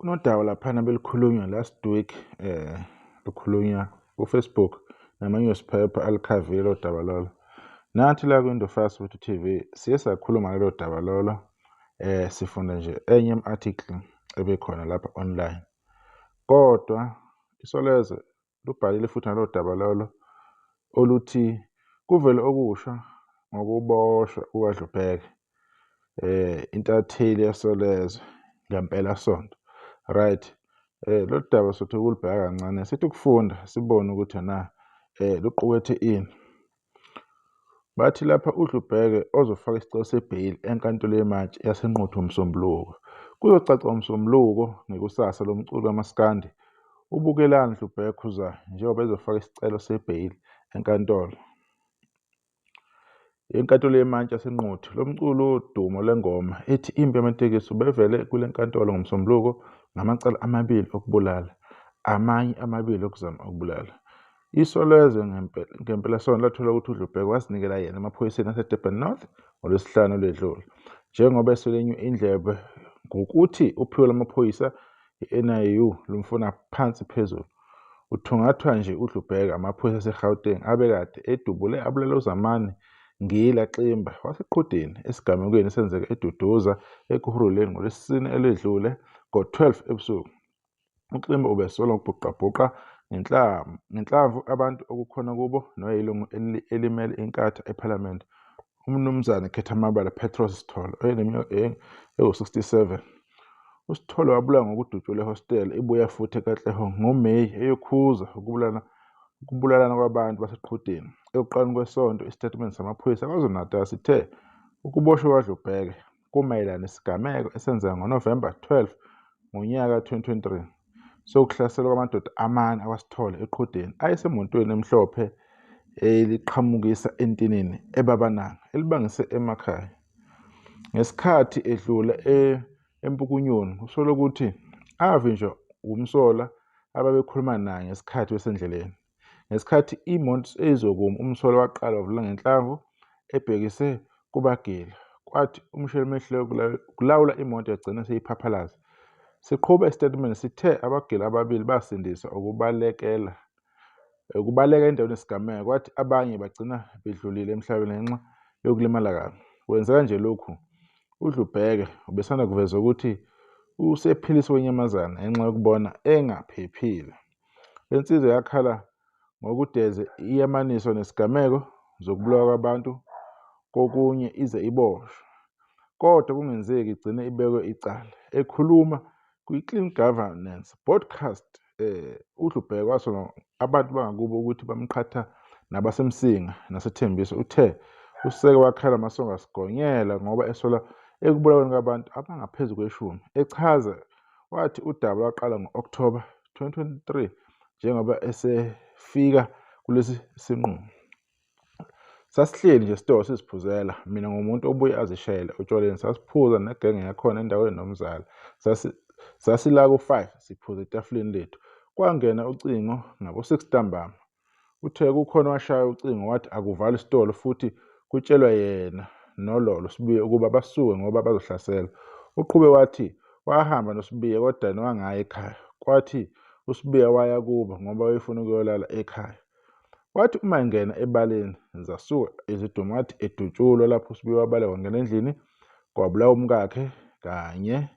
Kunodaba laphana belukhulunywa last week, lukhulunywa ku-Facebook nama-newspaper alikhavile lolo daba lolo. Nathi la kwi-Indofast Wethu TV siye sakhuluma ngalolo daba lolo, sifunda nje enye article ebekhona lapha online. Kodwa Isolezwe lubhalile futhi ngalolo daba lolo oluthi kuvele okusha ngokuboshwa kukaDlubheke, intatheli yaSolezwe ngempelasonto. Right, lolu daba sothi ukulubheka kancane, sithi ukufunda sibone ukuthi na luqukethe ini. Bathi lapha uDlubheke ozofaka isicelo sebheyili enkantolo yemantshi yaseNquthu ngoMsombuluko. Kuzocaca ngoMsombuluko ngekusasa lomculi kamaskandi uBukelani Dlubheke Khuzwayo njengoba ezofaka isicelo sebheyili enkantolo. Enkantolo yemantshi yaseNquthu, lo mculi wodumo lwengoma ethi Impi Yamatekisi ubevele kule nkantolo ngoMsombuluko ngamacala amabili okubulala, amanye amabili okuzama ukubulala. Isolezwe ngempelasonto lathola ukuthi uDlubheke wazinikela yena emaphoyiseni aseDurban North ngoLwesihlanu olwedlule, njengoba eselenywe indlebe ngokuthi uphiko lwamaphoyisa i-NIU lumfuna phansi phezulu. Uthungathwa nje uDlubheke amaphoyisa aseGauteng abekade edubule abulala uZamani Ngila Ximba waseQhudeni esigamekweni esenzeke eDuduza eKurhuleni ngoLwesine olwedlule ngo-12 ebusuku. UXimba ubesolwa ngokubhuqabhuqa ngenhlamvu abantu okukhona kubo noyilungu elimele iNkatha ePhalamende, uMnumzane Khethamabala Petros Sithole oyeneminyaka ewu-67. USithole wabulawa ngokudutshulwa ehostela iBuya Futhi eKatlehong ngoMeyi eyokhuza ukubulalana kwabantu baseQhudeni. Ekuqaleni kwesonto isitatimende samaphoyisa KwaZulu-Natal sithe ukuboshwa kukaDlubheke kumayelana nesigameko esenzeka ngoNovemba 12 ngonyaka 2023 sokuhlaselwa kwamadoda amane akwaSithole eQhudeni ayesemotweni emhlophe eliqhamukisa entinini eBabanango elibangise emakhaya. Ngesikhathi edlula eMpukunyoni kusolwa ukuthi avinjwa wumsolwa ababekhuluma naye ngesikhathi besendleleni. Ngesikhathi imoto izokuma umsolwa waqala wavula ngenhlamvu ebhekise kubagila, kwathi umshayeli umehluleka ukulawula imoto yagcina seyiphaphalaza. Siqhuba isitatimende sithe abagila ababili basindiswa ukubaleka endaweni yesigameko kwathi abanye bagcina bedlulile emhlabeni ngenxa yokulimala kabi. Kwenzeka nje lokhu, uDlubheke ubesanda kuveza ukuthi usephiliswe kwenyamazane ngenxa yokubona engaphephile. Le nsizwa yakhala ngokudeze iyamaniswa nesigameko zokubulawa kwabantu kokunye ize iboshwe, kodwa kungenzeki igcine ibekwe icala. Ekhuluma kwi-Clean Governance Podcast, uDlubheke wasola abantu bangakubo ukuthi bamqhatha nabaseMsinga naseThembisa. Uthe useke wakhala amasongo asigonyela ngoba esola ekubulaweni kwabantu abangaphezu kweshumi. Echaza wathi udaba lwaqala ngo-Okthoba 2023 njengoba esefika kulesi sinqumo. Sasihleli nje esitolo siziphuzela, mina ngumuntu obuye azishayele otshwaleni. Sasiphuza negenge yakhona endaweni nomzala. Sasila ku-5 siphuza etafuleni lethu. Kwangena ucingo ngabo-6 ntambama. Uthe kukhona owashaya ucingo wathi akuvalwe isitolo futhi kutshelwa yena noLolo Sibiya ukuba basuke ngoba bazohlaselwa. Uqhube wathi wahamba noSibiya kodwa wangaya ekhaya. Kwathi uSibiya waya kubo ngoba wayefuna ukuyolala ekhaya. Wathi uma engena ebaleni zasuka izidumo wathi edutshulwa lapho uSibiya wabaleka wangena endlini kwabulawa umkakhe kanye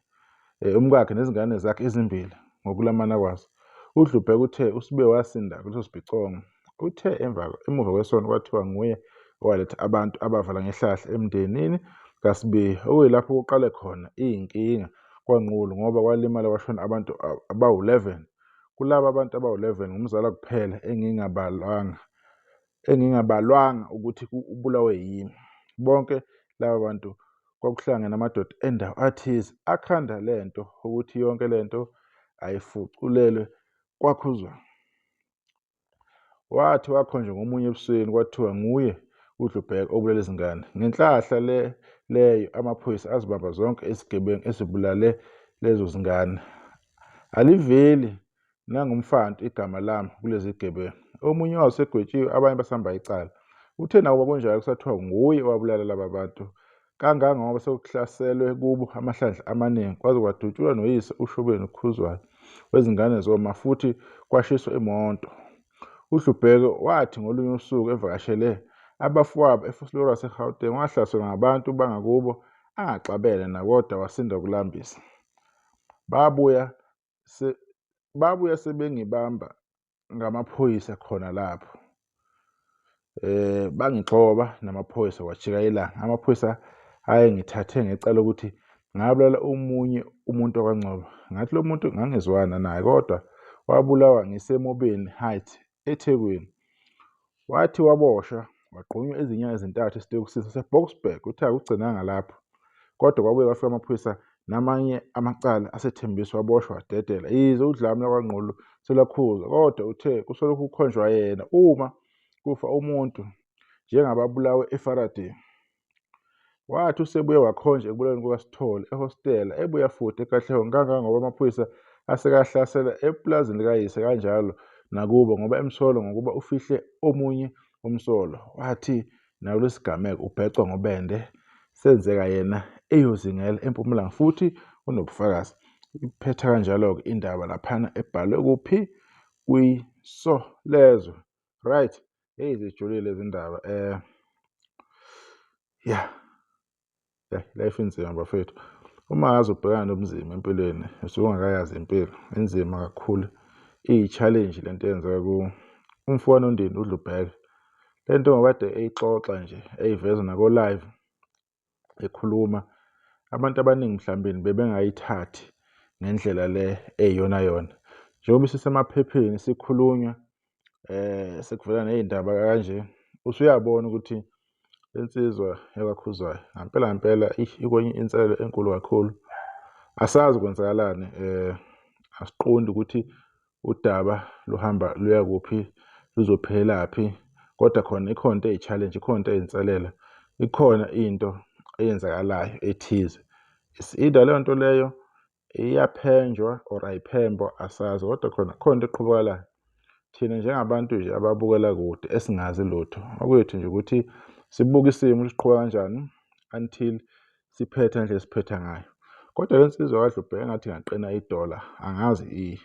umkakhe nezingane zakhe ezimbili ngokulamana kwazo. UDlubheke uthe uSibiya wasinda kuleso sibhicongo. Uthe emuva kwesonto kwathiwa nguye owaletha abantu abavala ngehlahla emndenini kaSibiya, okuyilapho kuqale khona iy'nkinga kwaNqulu ngoba kwalimala kwashona abantu abawu-11. Kulaba abantu abawu-11 ngumzala kuphela engingabalwanga ukuthi ubulawe yimi. Bonke laba bantu kwakuhlangene amadoda endawo athize akhanda lento ukuthi yonke lento ayifuculelwe kwaKhuzwayo. Wathi wakhonjwa ngomunye ebusweni kwathiwa nguye uDlubheke obulele izingane. Ngenhlahla leyo amaphoyisa azibamba zonke izigebengu ezibulale lezo zingane. Aliveli nangumfantu igama lami kulezi gebengu. Omunye wazo usegwetshiwe, abanye basahamba icala. Uthe nakuba kunjalo kusathiwa nguye owabulala laba bantu. Kangangoba sekuhlaselwe kubo amahlandla amaningi kwaze kwadutshulwa noyise uShobeni Khuzwayo wezingane zoma futhi kwashiswa imoto. UDlubheke wathi ngolunye usuku evakashele abafowabo eVosloorus eGauteng wahlaselwa ngabantu bangakubo angaxabene nabo kodwa wasinda ukulambisa. Babuya babuya sebengibamba ngamaphoyisa khona lapho. Bangigxoba namaphoyisa kwajika ilanga. Amaphoyisa ayengithathe ngecala ukuthi ngabulala omunye umuntu wakwaNgcobo. Ngathi lo muntu ngangizwana naye kodwa wabulawa ngiseMobeni Heights eThekwini. Wathi waboshwa wagqunywa izinyanga ezintathu esitokisini saseBoksburg. Uthe akugcinanga lapho kodwa kwabuye kwafika amaphoyisa namanye amacala asethembiswa waboshwa wadedela. Yize udlame lwakwaNgqulu selwakhuzwa kodwa uthe kusolokhu kukhonjwa yena uma kufa umuntu njengababulawe eFaraday. Wathi usebuye wakhonjwa ekubulaweni kukaSithole ehostela ebuya futhi eKatlehong kangangoba amaphoyisa asekahlasela epulazini likayise kanjalo nakubo ngoba emsola ngokuba ufihle omunye umsolwa. Wathi nakulesi sigameko ubhecwa ngobende senzeka yena eyozingela eMpumalanga futhi unobufakazi. Iphetha kanjalo-ke indaba laphana ebhalwe kuphi kwiSolezwe. Right, hey zijulile lezi ndaba. Yeah. Yeah, life inzima bafethu. Uma ngaze ubhekane nobunzima empilweni, usuke ungakayazi impilo. Inzima kakhulu. Iyi-challenge lento eyenzeka ku umfowenu Nondini uDlubheke. Lento ngokade eyixoxa nje, eyiveza nako-live ekhuluma, abantu abaningi mhlawumbe bebengayithathi ngendlela le eyiyona yona. Njengoba isisemaphepheni sikhulunywa sekuvela ney'ndaba kanje, usuyabona ukuthi insizwa yakwaKhuzwayo ngampela ngempela ikwenye inselelo enkulu kakhulu. Asazi kwenzakalani, asiqondi ukuthi udaba luhamba luya kuphi, luzophelelaphi, kodwa khona ikhona into eyi-challenge, ikhona into eyinselela, ikhona into eyenzakalayo ethize. It's either leyo nto leyo iyaphenjwa or ayiphembwa asazi, kodwa khona khona into eqhubekalayo. Thina njengabantu nje ababukela kude esingazi lutho, okwethu nje ukuthi sibuke isimo ukuthi siqhubeka kanjani until siphethe ngendlela esiphetha ngayo. Kodwa le nsizwa kaDlubheke engathi ingaqina idola, angazi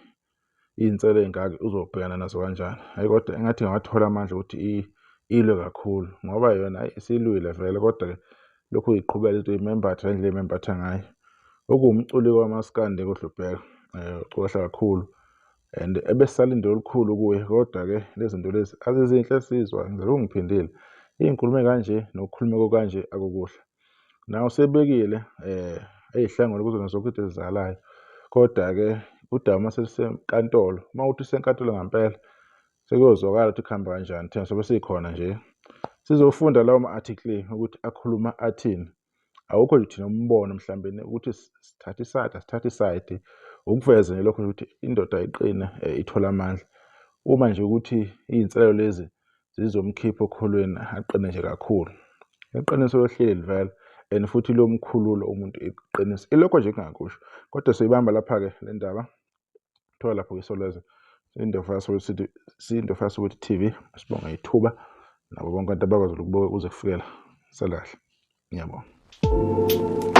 iy'nselo ey'ngaka uzobhekana nazo kanjani. Hhayi kodwa engathi ingathola amandla ukuthi ilwe kakhulu ngoba yona hhayi isilwile vele kodwa-ke lokhu iqhubeka izinto imembatha ngendlela emembatha ngayo. Okuwumculi kamaskandi uDlubheke, ucula kahle kakhulu and ebesisalinde olukhulu kuye kodwa-ke lezi zinto lezi azizinhle esizwa ngizobe ngiphindile. Iy'nkulumo ey'kanje nokukhuluma kanje akukuhle. Nawe usebekile ey'hlangene kuzona zonke izinto ezenzakalayo kodwa-ke udaba uma selusenkantolo, uma kuwukuthi lusenkantolo ngampela sekuyozwakala ukuthi kuhamba kanjani. Thina sobe sikhona nje sizofunda lawo ma-article ukuthi akhuluma athini. Awukho nje thina umbono mhlawumbe ukuthi sithathe isayidi asithathe isayidi, ukuveza nje lokho ukuthi indoda iqine ithole amandla. Uma nje ukuthi iy'nselelo lezi zizomkhipha okholweni aqine nje kakhulu. Iqiniso lohleli vele and futhi liyomkhulula umuntu iqiniso. Ilokho nje engingakusho kodwa siyibamba lapha-ke le ndaba. Thola lapho kwiSolezwe Sindofa Soweto TV. Sibonga ithuba nabo bonke abantu abakwazi ukubuka kuze kufikela. Sala kahle. Ngiyabonga.